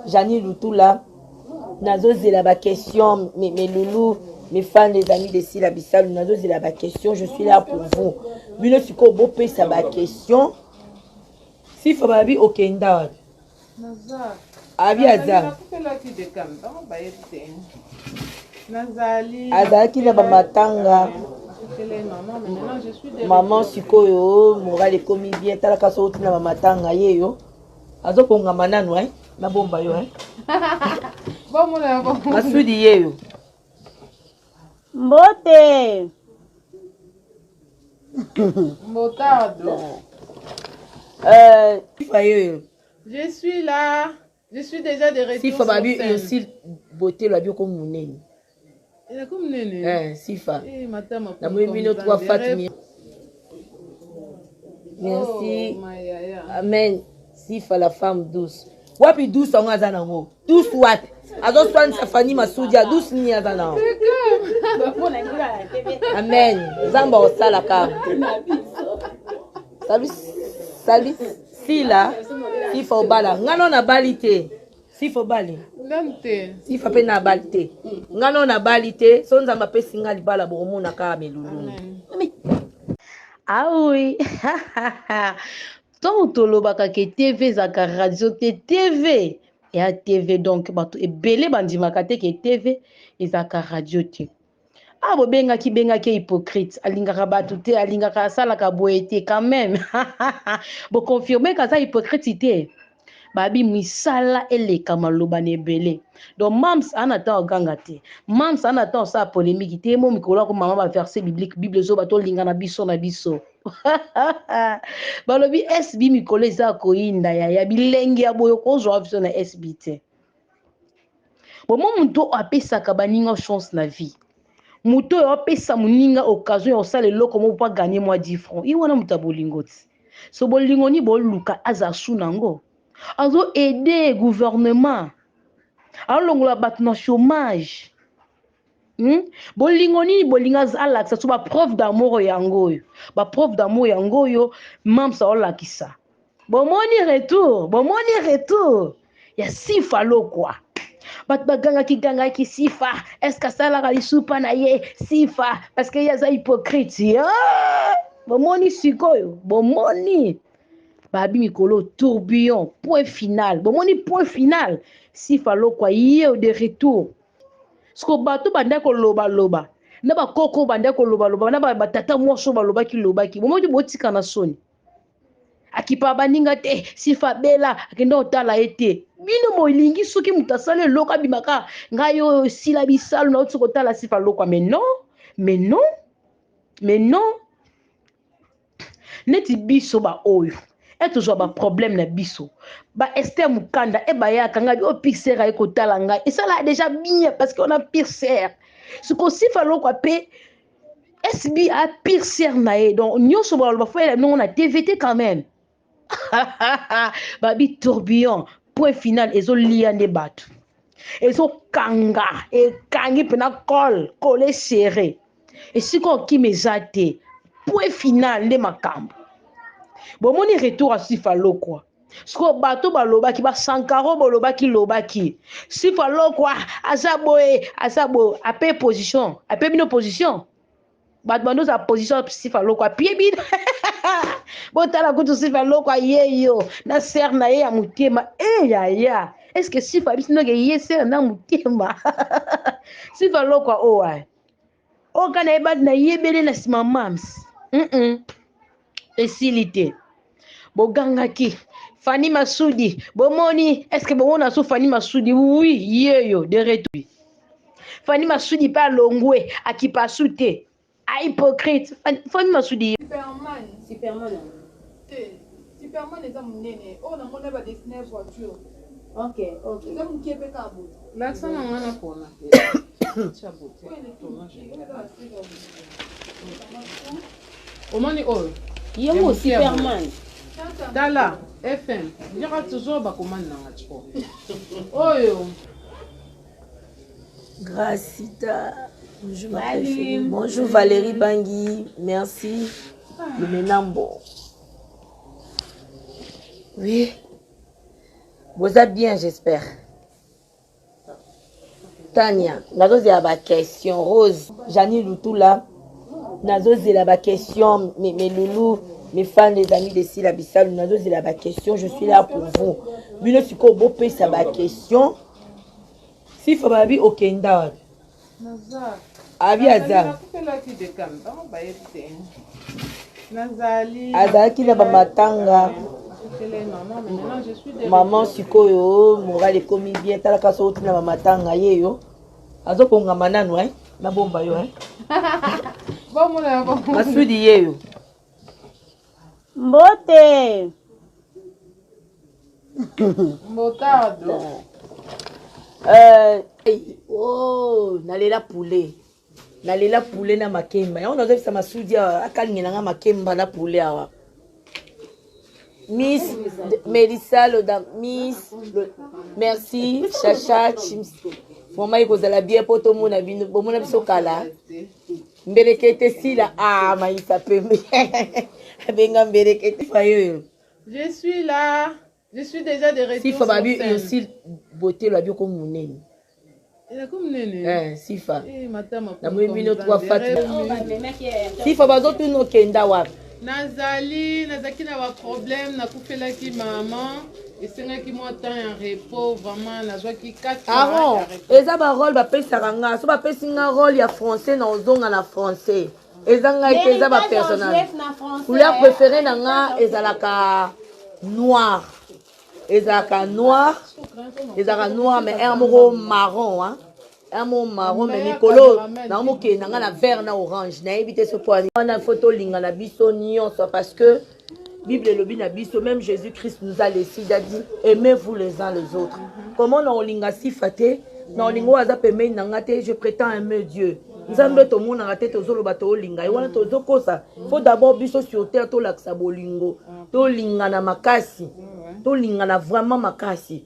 Jani Lutula nazozela ba question mes, mes loulous mes fans les amis de Sila Bisalu nazozela ba question je suis là pour vous bino sikoyo bopesa ba question sifa babi okenda wapi abi aza azalaki na bamatanga maman sikoyo moral ekomi bien talaka so outi na bamatanga ye yo azokongama nanu eh? nabomba yo eh? masudi ye yo mbote mbotardo euh, ye je suis là je suis déjà de retour sifa babi aussi beauté lobi oko monene elako monene eh, sifa eh, matama namoni bino trois fat merci oh, amen sifa la femme douce wapi douce yango aza nango douce wapi azoswanisa fani masudia douce nini aza nango amen nzambe akosalaka salut salut sila sifa obala nga no nabali te sifa obali sifa mpe nabali te nga no nabali te so nzambe apesi nga libala bokomona kaka melulu awi ah ntango tolobaka ke tv ezalaka radio te tv ya tv donc bato ebele bandimaka te ke tv ezalaka radio te ah bobengaki bengaki hypocrite alingaka bato te alingaka asalaka boye te quand même boconfirme kaza hypocrite te babi misala eleka maloba na ebele donc mams ana ntango aganga te mams ana ntango osala polémique te mo mikolo ako mama baverset biblique bible ezoba tolingana biso na biso balobi sb mikolo eza koyinda yaya bilenge ya boye okozwa biso na sb te bomo moto oyo apesaka baninga chance na vie moto oyo apesa moninga occasion ya kosala eloko moko mpo aganye mwa 10 franc ye wana moto ya bolingo ti so bolingo ni boluka aza su nango azo aide gouvernement alongola bato na chômage Hmm? bolingo nini bolingo alakisa so bapreuve d'amour yango oyo bapreuve d'amour yango oyo mams aolakisa bomoni retour bomoni retour ya sifa lokwa bato bagangaki gangaki sifa estce asalaka lisupa na ye sifa parce que ye aza hypocrite ah! bomoni sikoyo bomoni babi mikolo tourbillon point final bomoni point final sifa lokwa ye de retour siko bato banda kolobaloba na bakoko banda kolobaloba na batata mwasi oyo balobaki lobaki bomoni botika na soni akipa baninga te sifa bela akende kotala ye te bino bolingi soki moto asali eloko abimaka ngai oyo esila bisalu nauti kotala sifa lokwa mais non mais non mais non neti biso baoyo e tozwa baproblème na biso ba ester mokanda e bayaka ngai oyo pixer aye kotala ngai esalaka déjà bien parce que on a pixer sikoyo sifa lokwa mpe sb a pixer na ye donc nyonso baloba fo yela nongo na tv te quand même babi tourbillon point final ezolia nde bato ezokanga ekangi mpena cole cole serre esika okima eza te point final nde makambo bomoni retour ya sifa lokwa sikoyo bato balobaki basankaro bolobaki lobaki sifa lokwa aza boye aza boye ape position ape bino position bato bando ozala position sifa lokwa apie bino botala kutu sifa lokwa ye yo na sere na ye ya motema e eh, yaya est ce que sifa biso noke ye sere na motema sifa lokwa owa oh, oyo kaka nayeba nayebele na nsima mams mm -mm. esili te bogangaki fani masudi bomoni estce bomona su fani masudi wi yeyo de retour fani masudi mpe alongwe akipa su te a hypocrite fani masudi Superman. Superman. Te. Superman eza munene. Oyo namona ba dessiner voiture. Ok, ok. Eza mukie pe kaka boye. Lakisa na nga na pona. Tia beauté. Omoni oyo? Yango Superman. Tala FM. Yaka toujours ba commande na nga tiko. Oyo. Gracita. Bonjour ma préférée. Bonjour Valérie Bangui. Merci. Le Menambo. Oui. Boza bien, j'espère. Tania, nazozela ba question. Rose, Jani Lutula, nazozela ba question. Mes, mes loulous, mes fans, les amis de Sila Bisalu, nazozela ba question. Je suis là pour vous. Bino sikoyo bopesa ba question. Sifa babi okenda wapi? Naza. Abi aza. Nakufelaki dekam, bango bayebi te. Nazali. Azalaki na bamatanga. Maman sikoyo moral ekomi bien talaka so outi na bamatanga ye yo azokongama nanu eh? nabomba yo eh? Masudi ye yo. Mbote. Mbotardo. Oh, nalela poulet. Nalela poulet na makemba. Yango nazobisa masudi awa akalingela nga makemba na poulet awa. Miss Melissa Loda Miss merci Chacha Chims. Vraiment ekozala bien po tomona bino bomona biso kala. Mbelekete sila ah maïsa pembe. Abenga mbelekete fayoyo. Je suis là. Je suis déjà de retour. Sifa babi aussi beauté la bioko munene. Elako munene. Eh Sifa. Eh matama. Na moni bino trois fat. Sifa bazotuna okenda wapi? Nazali nazalaki na baproblème, nakufelaki mama, esengaki mwa temps ya repos, vraiment nazwaki 4 Aaron, eza ba role bapesaka nga, so bapesi nga role ya français na ozonga na français. Eza ngai te, eza ba personnage. Couleur préférée na nga ezalaka noir. Ezalaka noir, ezalaka noir mais un moko marron hein. Un mot marron mais mikolo na mokende na nga na vert na orange, nayebi te soki wana faut tolinga na biso nyonso parce que Bible elobi na biso, même Jésus-Christ nous a laissé, il a dit aimez-vous les uns les autres. Comment na olinga sifa te, na olinga oyo aza pembeni na nga te, je prétends aimer Dieu. Nzambe tomonaka te, tozoloba tolinga ye wana tozokosa. Faut d'abord biso sur terre tolakisa bolingo, tolingana makasi, tolingana vraiment makasi.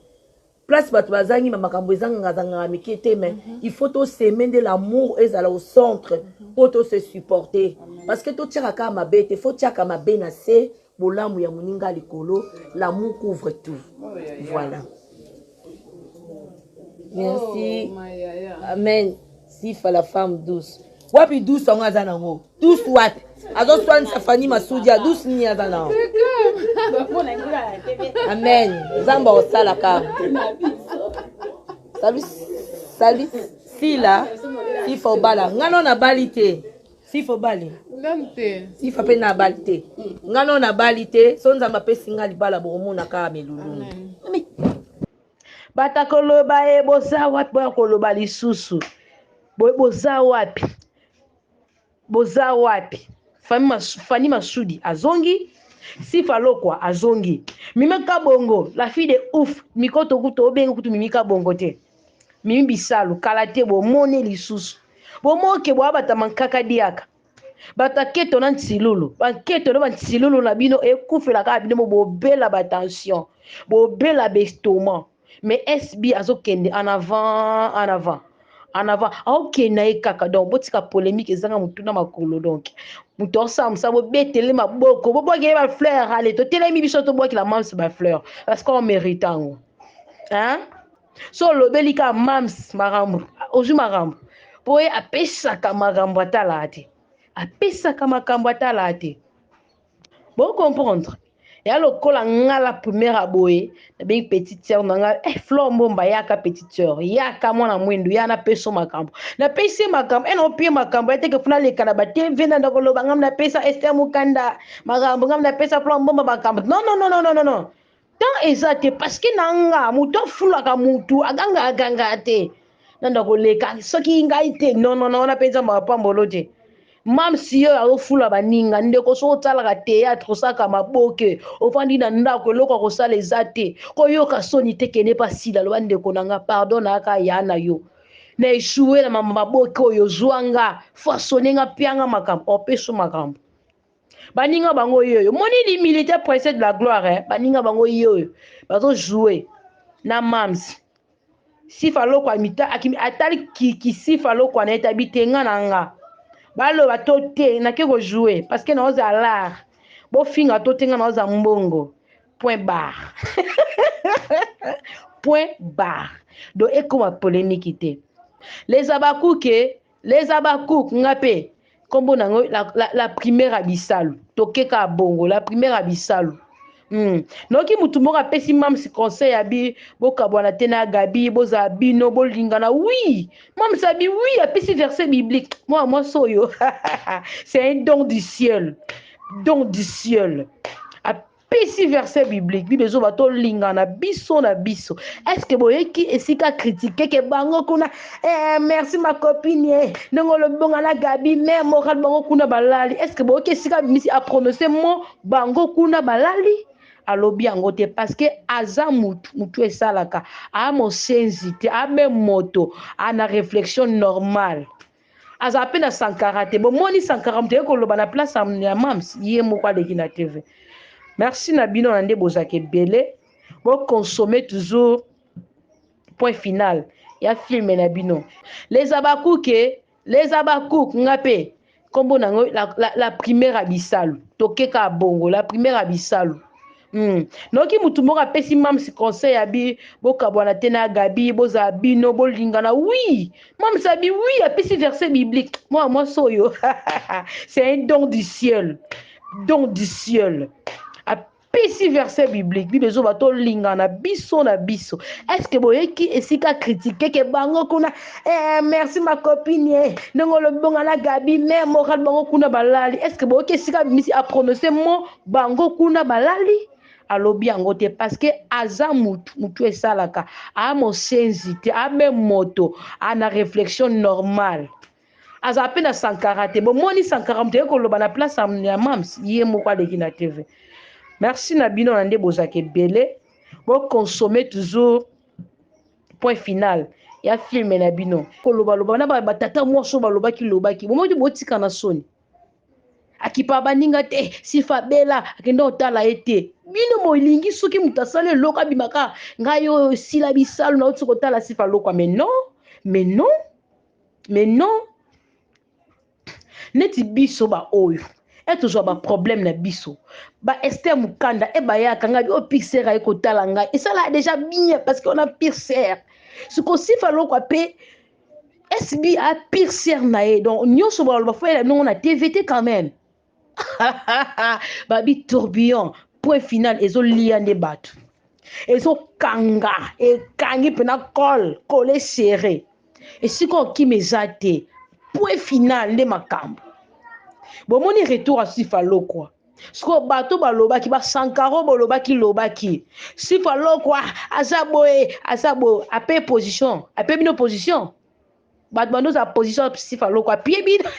Place bato bazangi ba makambo ezangangazangaka mike te, mais il faut toseme nde l'amour ezala au centre mpo to se supporter, parce que totiaka kaka mabe te, faut tiaka mabe na se, bolamu ya moninga likolo, l'amour couvre tout. Voilà. Merci. Amen. Sifa la femme douce. Wapi douce yango aza nango? Douce wapi? Azoswanisa Fanny Masudia, douce nini aza nango? Amen. Nzambe osalaka. Salut, salut Sila, Sifa obala. Nga no nabali te. Sifa obali. Nanu te. Sifa pe nabali te. Nga no nabali te. So Nzambe apesi nga libala bokomona kaka melulu. Amen. Bata koloba e boza wapi, boya koloba lisusu. Boza wapi? Boza wapi? Fanny Masudi azongi, Sifa Lokwa azongi. Mimi Kabongo, la fille de ouf, mikoto kutu obengi kutu Mimi Kabongo te. Mimi Bisalu, kala te bomone lisusu. Bomoke boabata mankaka diaka. Bato aketo na ntilulu, banketo na bantilulu na bino ekufela kaka bino bobela ba tension, bobela ba estomac. Mais SB azokende en avant, en avant, en avant. Aokende na ye kaka, donc botika polémique ezanga mutu na makolo. Donc mutu osala mosala, bobetele maboko, bobwakele ba fleur, allez totelemi biso tobwakela mams ba fleur parce qu'on mérite yango. Hein? So olobeli kaka mams makambo, ozwi makambo. Po ye apesaka makambo atalaka te. Apesaka makambo atalaka te. Bo comprendre? Ya lokola nga la première aboye, nabengi petite sœur na nga, Flore Mbomba yaka petite sœur, yaka mwana mwindu, ya na peso makambo. Na pesi makambo, na opie makambo, ya teke funa leka na ba TV na ndako loba ngam na pesa Esther Mukanda makambo, ngam na pesa Flore Mbomba makambo. Non non non non non non non. Tant eza te parce que na nga moto afulaka mutu aganga aganga te. Na ndako leka soki ngai te. Non non non, wana penza mapambolo te. Mam si yo azofula baninga ndeko, soki osalaka théâtre osaka maboke, ofandi na ndako eloko ya kosala eza te, koyoka soni te, kende pa sila loba ndeko na nga pardon na aka ya na yo na échoué na mama maboke oyo zwa nga façonner nga pianga makambo opeso makambo baninga bango yoyo moni l'humilité précède la gloire hein? Baninga bango yoyo bazo jouer na mams Sifa lokwa mita akimi atali ki, ki sifa lokwa na etabi te nga na nga baloba to te nake ko jouer parce que naoza l'art bofinga to te nga naoza mbongo point barre point barre donc ekoma polémique te. Les Habacuc, les Habacuc, nga pe kombo na ngo la, la, la primaire ya bisalu tokeka bongo la primaire ya bisalu. Noki mutu moko apesi Mams conseil abi bokabwana te na Gabi, bozala bino bolingana. Oui, Mams abi oui, apesi verset biblique. Moi mwasi oyo c'est un don du ciel, don du ciel. Apesi verset biblique, Bible ezoba tolingana biso na biso. Est-ce que boyeki esika critique ke bango kuna eh, merci ma copine eh, ndenge olobi bonga na Gabi mère morale bango kuna balali. Est-ce que boyeki esika misi a prononcer mot bango kuna balali? Alobi yango te parce que aza mutu, mutu esalaka a mosenzi te, abe moto a na réflexion normale. Aza pe na Sankara te. Bomoni Sankara mutu aye koloba na place ya Mams, ye moko aleki na TV. Merci na bino na nde bozalaka ebele. Bo consommer toujours point final ya film na bino. Les Habacuc, les Habacuc, nga pe kombo na ngo la, la, la primaire ya bisalu tokeka bongo la primaire ya bisalu. Noki mutu moko apesi Mams conseil abi bokabwana te na Gabi, bozala bino bolingana. Oui, Mams abi oui, apesi verset biblique. Moi mwasi oyo c'est un don du ciel, don du ciel. Apesi verset biblique, Bible ezoba tolingana biso na biso. Est-ce que boyeki esika critique ke bango kuna eh, merci ma copine eh, ndenge olobi bonga na Gabi mère morale bango kuna balali. Est-ce que boyeki esika misi a prononcer mot bango kuna balali? Alobi yango te parce que aza mutu, mutu esalaka a mosenzi te, abe moto a na réflexion normale. Aza pe na Sankara te. Bomoni Sankara mutu aye koloba na place ya Mams, ye moko aleki na TV. Merci na bino na nde bozalaka ebele. Bo consommer toujours point final ya film na bino. Koloba loba na ba tata mwasi oyo balobaki lobaki. Bomoni botika na soni. Akipa baninga te, sifa bela akenda otala ye te. Bino bolingi soki moto asali eloko abimaka ngai oyo sila bisalu na oti kotala sifa lokwa. Mais non, mais non, mais non. Neti biso ba oyo e tozwa ba problème na biso. Ba Esther Mukanda e bayaka ngai oyo pire sœur aye kotala ngai. Esala déjà bien parce qu'on a pire sœur. Siko sifa lokwa pe SB a pire sœur na ye. Donc nyonso ba loba foyela nongo na TVT quand même. Babi tourbillon point final ezo lia nde bato. Ezo kanga, ekangi pena colle, coller serré. Esika okima eza te. Point final nde makambo. Bomoni retour à Sifa Lokwa. Siko bato balobaki ba Sankaro bolobaki lobaki. Sifa Lokwa aza boye, aza boye, ape position, ape bino position. Bato bando za position Sifa Lokwa pie bino.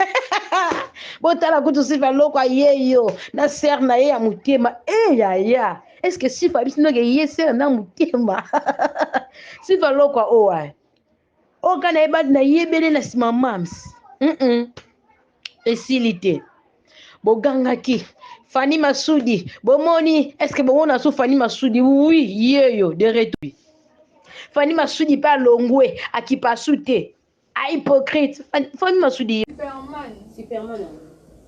Botala kutu Sifa Lokwa yeyo na sœur na ye ya motema. Eh ya ya. Est-ce que Sifa biso ndoke ye sœur na motema? Sifa Lokwa owa. Oka na yeba na yebele na sima mams. Esili te. Bogangaki Fanny Masudi, bomoni est-ce que bomona su Fanny Masudi? Oui, yeyo de retour. Fanny Masudi pa longwe akipasu te. A hypocrite. Fanny Masudi. Superman. Superman.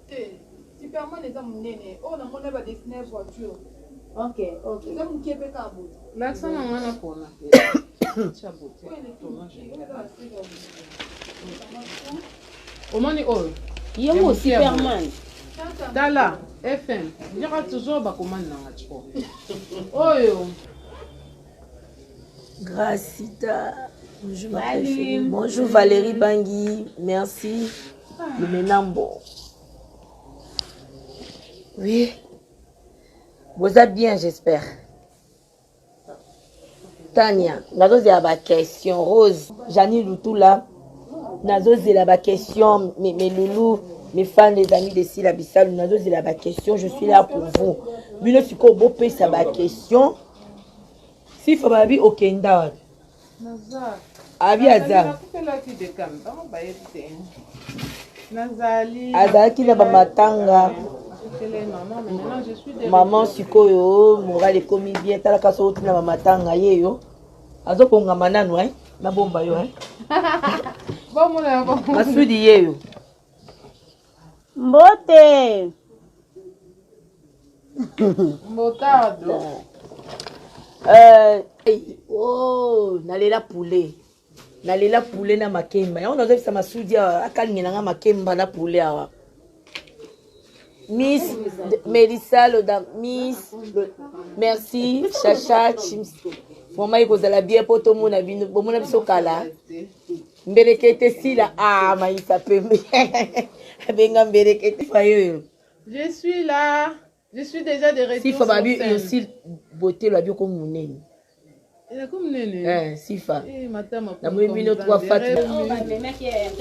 Te. Superman eza munene. Oh na mona ba dessiner voiture. OK, OK. Eza mukie pe ka boye. L'accent na ngana pona. Tia beauté. Omoni oyo. Yango Superman. Tala FM. Ndira toujours ba commande na nga trop. Oyo. Gracita. Bonjour ma préférée. Bonjour Valérie Bangui. Merci. Le Menambo. Oui. Vous êtes bien, j'espère. Tania, nazozela ba question. Rose, Jani Lutula, nazozela ba question. Mes loulous, mes fans, les amis de Sila Bisalu, nazozela ba question. Je suis là pour vous. Bino siko bopesa ba question. Sifa babi okenda wapi? Naza. Abi aza. Nakufelaki de kam, bango bayebi te. Nazali. Azalaki na ba matanga. Maman sikoyo moral ekomi bien, talaka so otina ba matanga yeyo. Azokongama nanu hein, na bomba yo hein. Bomona bo. Masudi yeyo. Mbote. Mbotardo. Oh, nalela poulet. Nalela poulet na makemba. Yango nazobisa masudi awa akalingela nga makemba na poulet awa. Miss Melissa Loda Miss merci Chacha Chims. Vraiment ekozala bien mpo tomona bino bomona biso kala. Mbelekete sila ah maïsa pembe. Abenga mbelekete fayoyo. Je suis là. Je suis déjà de retour. Sifa babi aussi beauté la bioko munene. Eh, sifa eh, namoni bino trois fat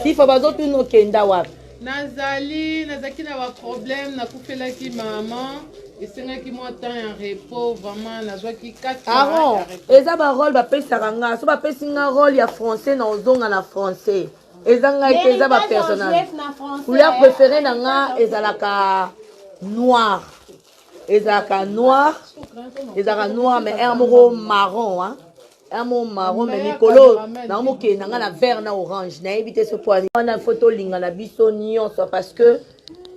sifa bazotuna okenda wapi nazali nazalaki na baproblème nakufelaki mama esengaki mwa temps ya repos vraiment nazwaki 4 aron eza barole bapesaka nga so bapesi nga role ya français na ozonga na français eza ngai te eza bapersonnage couleur préféré na nga ezalaka noir ezalaka noir ezalaka noir mais air moko marron hein? air moko marron mais mikolo nango mokende na nga na vert na orange nayebi te soki wana fo tolingana biso nyonso parce que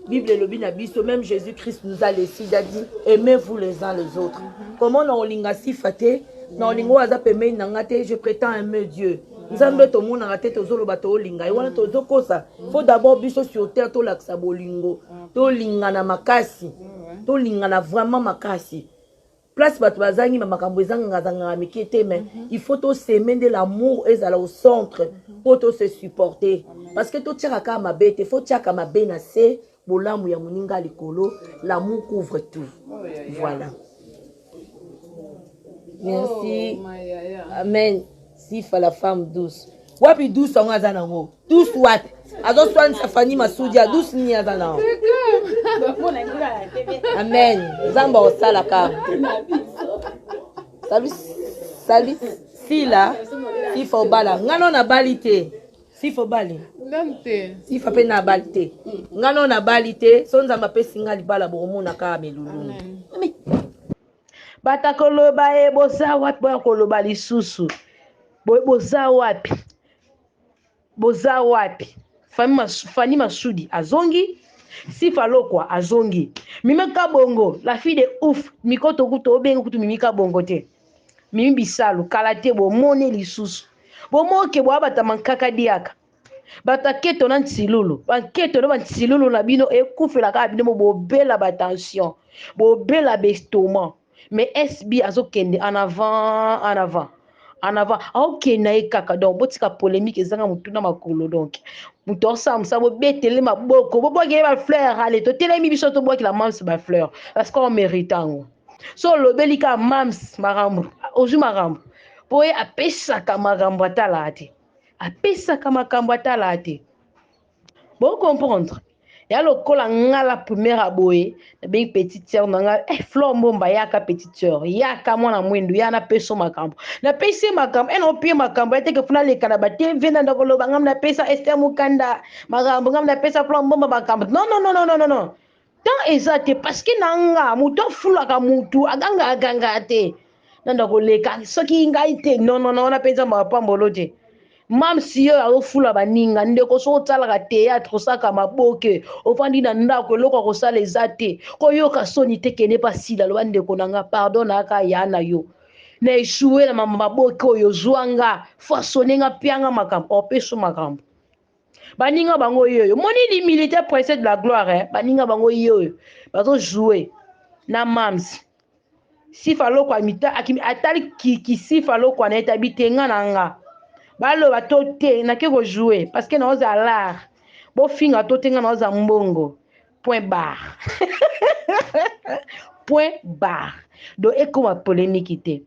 Bible elobi na biso même Jésus Christ nous a laissé il a dit aimez-vous les uns les autres mm -hmm. comment na olinga sifa te na olinga oyo aza pembeni na nga te je prétends aimer Dieu nzambe tomonaka te tozoloba toolinga ye wana tozokosa faut d'abord biso sur terre tolakisa bolingo tolingana makasi tolingana vraiment makasi place bato bazangi ba makambo ezangangazangaka mike te mais mm -hmm. il faut toseme nde l'amour ezala au centre mpo mm -hmm. tose supporter parce que totiaka kaka mabe te fo tiaka mabe na se bolamu ya moninga likolo l'amour couvre tout oh, yeah, yeah. voilà merci oh, amen sifa la femme douce wapi douce yango aza nango douce wapi azoswanisa fani masudi ya douce nini aza nango amen nzambe akosalaka salut salut sila sifa obala nga no nabali te sifa obali sifa mpe nabali te nga no nabali te so nzambe apesi nga libala bokomona kaka melulu Bata koloba e boza wapi boya koloba lisusu boza wapi boza wapi Fanny Masudi azongi Sifa Lokwa azongi Mimi Kabongo la fille de ouf mikoto kutu obengi kutu Mimi Kabongo te Mimi Bisalu kala te bomoni lisusu bomoke boabatama nkaka diaka bato ya keto na nsilulu banketo na bansilulu na bino ekufela kaka bino bobela batension bobela baestoma mais sb azokende en avant en avant en avant aokende na ye kaka donc botika polémique ezanga motu na makolo donc moto osala mosala bobetele maboko bobwakele bafleur ale totelemi biso tobwakela mams bafleur parce qu'on mérite yango so olobeli kaka mams makambo ozwi makambo mpo ye apesaka makambo atalaka te apesaka makambo atalaka te bo comprendre ya lokola nga la première ya boye nabengi petite sœur na nga eh, flore mbomba yaka petite sœur yaka mwana mwindu ya napesa makambo napesi ye makambo ena opie makambo ya teke funa aleka na batv na ndako loba ngam napesa ester mokanda makambo ngam napesa flore mbomba makambo non non non non non non temps eza te parce que na nga moto afulaka motu agangaka gangaka te na ndako leka soki ngai te non non non wana mpenza mapambolo te mamsi oyo azofula baninga ndeko soki osalaka théâtre osalaka maboke ofandi na ndako eloko ya kosala eza te koyoka soni te kende mpe asila loba ndeko na nga pardon nayaka ya na yo na echoue na mama maboke oyo zwa nga façonne nga pianga makambo opeso makambo baninga bango yeyo moni l'humilité précède la gloire eh? baninga bango yeyo bazo jouer na mams sifa lokwa mita atali kisifa lokwa na ye tabi te nga na nga baloba to te nake kojoue parce que naoza lar bofinga to te nga naoza mbongo point barre point barre donc ekoma polémique te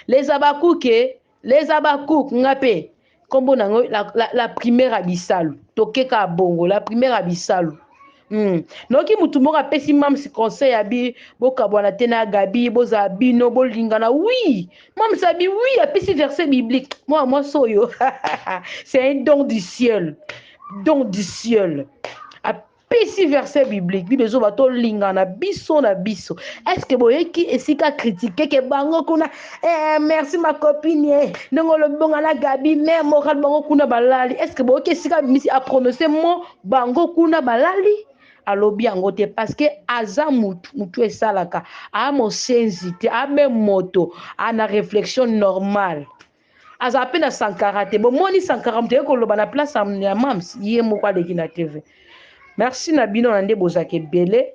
les abakuke Les Habacuc nga pe kombo na ngo la, la, la primaire ya bisalu toke kaka bongo la primaire ya bisalu Mm. Noki mutu moko apesi mams conseil abi bokabwana te na Gabi bozala bino bolingana oui mams abi oui apesi verset biblique mwana mwasi oyo c'est un don du ciel don du ciel Pesi verset biblique bible ezoba tolingana biso na biso est ce que boyeki esika critique ke bango kuna eh, merci ma copine eh, ndenge olobi bonga na gabi mare moral bango kuna balali est ce que boyoki esika misi aprononce mo bango kuna balali alobi yango te parce que aza mutu mutu esalaka aa mosenzi te abe moto ana réflexion normale. Azala pe na Sankara te. Bomoni Sankara moto aye koloba na place ya Mams ye moko aleki na TV. Merci na bino na nde bozalaka ebele.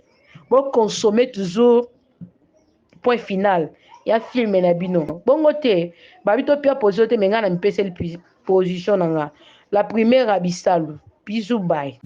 Bo consommer toujours point final ya film na bino. Bongo te babi to pia position te mais ngai na mipeseli position na nga. La première ya bisalu. Bisous bye.